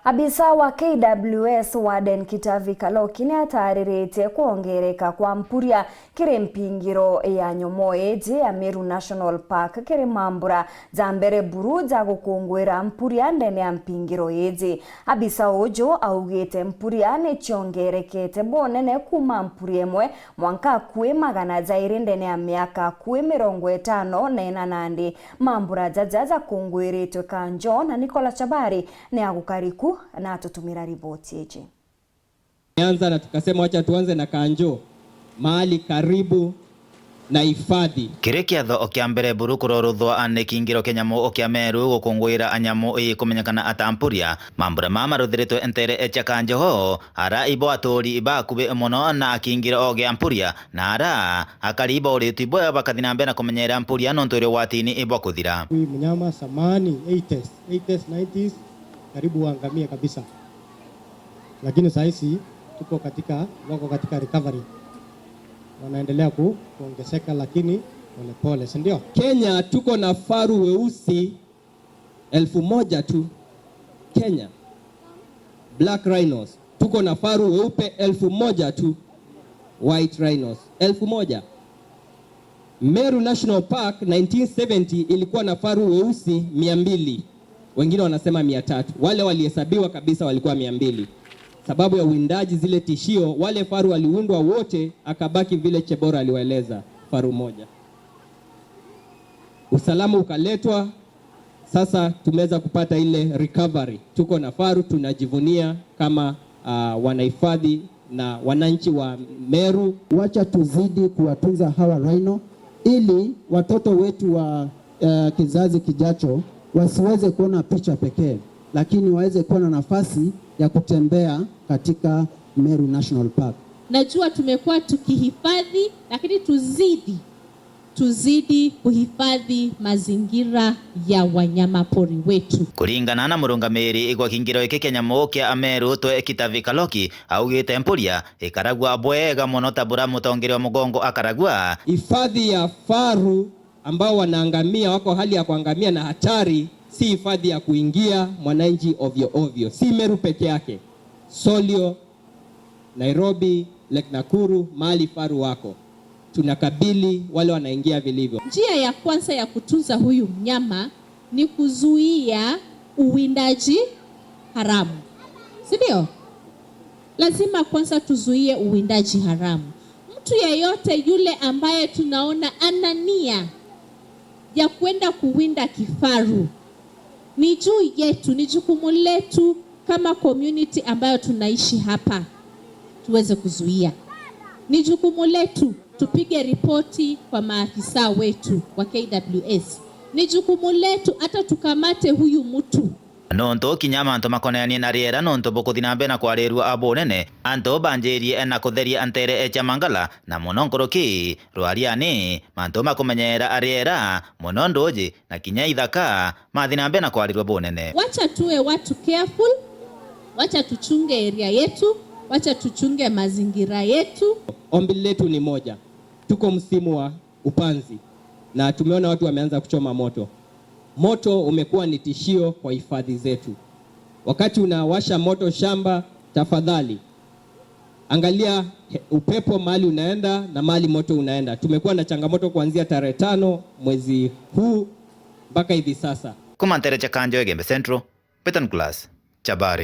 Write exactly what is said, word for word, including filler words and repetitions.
Abisa wa K W S Warden Kitavi Kaloki ni atariritie kwongereka kwa mpuria kiri mpingiro ya nyomo iji ya Meru National Park kiri mambura ja mbere buru ja gukunguira mpuria ndene ya mpingiro iji. Abisa uju augite mpuria ni ciongerekete bunene kuma mpuria imwe mwanka akui magana jairi ndene ya miaka akui mirongo itano na ina nandi. Mambura jaja jakunguiritwe Kanjo na Nicola Chabari ni agukariku na atutumira riboti iji. Anza na tukasema, "Wacha tuanze na Kanjo, mahali karibu na hifadhi." Kiri kiatho o kia mbere buru kuroruthwa ni kingiro kia nyamu o kia Meru gukunguira nyamu ii kumenyekana ata mpuria. Mambura mama maruthiritwe ntere cia Kanjo ho, ara ibo aturi ibakubi mono na kingiro o gia mpuria, na ara akari ibo uritwi bwe bakathi na mbere na kumenyera mpuria nontu iri ugwatini ibwa kuthira. Huyu mnyama samani, eighties, eighties, nineties, karibu uangamie kabisa. Lakini saa hizi tuko katika, wako katika recovery. Wanaendelea ku-, kuongezeka, lakini polepole, si ndio? Kenya tuko na faru weusi elfu moja tu. Kenya. Black rhinos. Tuko na faru weupe elfu moja tu. White rhinos. Elfu moja. Meru National Park nineteen seventy ilikuwa na faru weusi mia mbili. Wengine wanasema mia tatu. Wale walihesabiwa kabisa walikuwa mia mbili. Sababu ya uwindaji, zile tishio, wale faru waliwindwa wote, akabaki vile Chebora aliwaeleza, faru moja. Usalama ukaletwa, sasa tumeweza kupata ile recovery. Tuko na faru, tunajivunia kama, ah, wanahifadhi na wananchi wa Meru. Wacha tuzidi kuwatunza hawa rhino ili watoto wetu wa, eh, kizazi kijacho wasiweze kuona picha pekee, lakini waweze kuwa na nafasi ya kutembea katika Meru National Park. Najua tumekuwa tukihifadhi, lakini tuzidi, tuzidi kuhifadhi mazingira ya wanyama pori wetu. Kuringana na murungamiri gwa kingiro giki kia nyamu kia Ameru twe Kitavi Kaloki, augite mpuria ikaragua bwega mono ta bura mutongeria wa mugongo akaragua. Hifadhi ya faru ambao wanaangamia, wako hali ya kuangamia na hatari, si hifadhi ya kuingia mwananchi ovyo ovyo. Si Meru peke yake. Solio, Nairobi, Lake Nakuru, mahali faru wako. Tunakabili wale wanaingia vilivyo. Njia ya kwanza ya kutunza huyu mnyama ni kuzuia uwindaji haramu. Si ndio? Lazima kwanza tuzuie uwindaji haramu. Mtu yeyote yule ambaye tunaona ana nia ya kwenda kuwinda kifaru, ni juu yetu, ni jukumu letu kama community ambayo tunaishi hapa tuweze kuzuia. Ni jukumu letu tupige ripoti kwa maafisa wetu wa K W S. Ni jukumu letu hata tukamate huyu mtu. Nontu kinya mantu makonainie na riera nontu bukuthi na mbere na kwarirua bunene, antu banjirie na kutheria ntere cia Mangala, na mono nkuruki Rwariani, mantu ma kumenyera riera, mono nduji, na kinya ithaka, mathi na mbere na kwarirua bunene. Wacha tuwe watu careful, wacha tuchunge area yetu, wacha tuchunge mazingira yetu. Ombi letu ni moja, tuko msimu wa upanzi na tumeona watu wameanza kuchoma moto. Moto umekuwa ni tishio kwa hifadhi zetu. Wakati unawasha moto shamba, tafadhali angalia he-, upepo mahali unaenda na mahali moto unaenda. Tumekuwa na changamoto kuanzia tarehe tano mwezi huu mpaka hivi sasa. Kuma ntere cia Kanjo Igembe Central, Peter Nicholas, Chabari.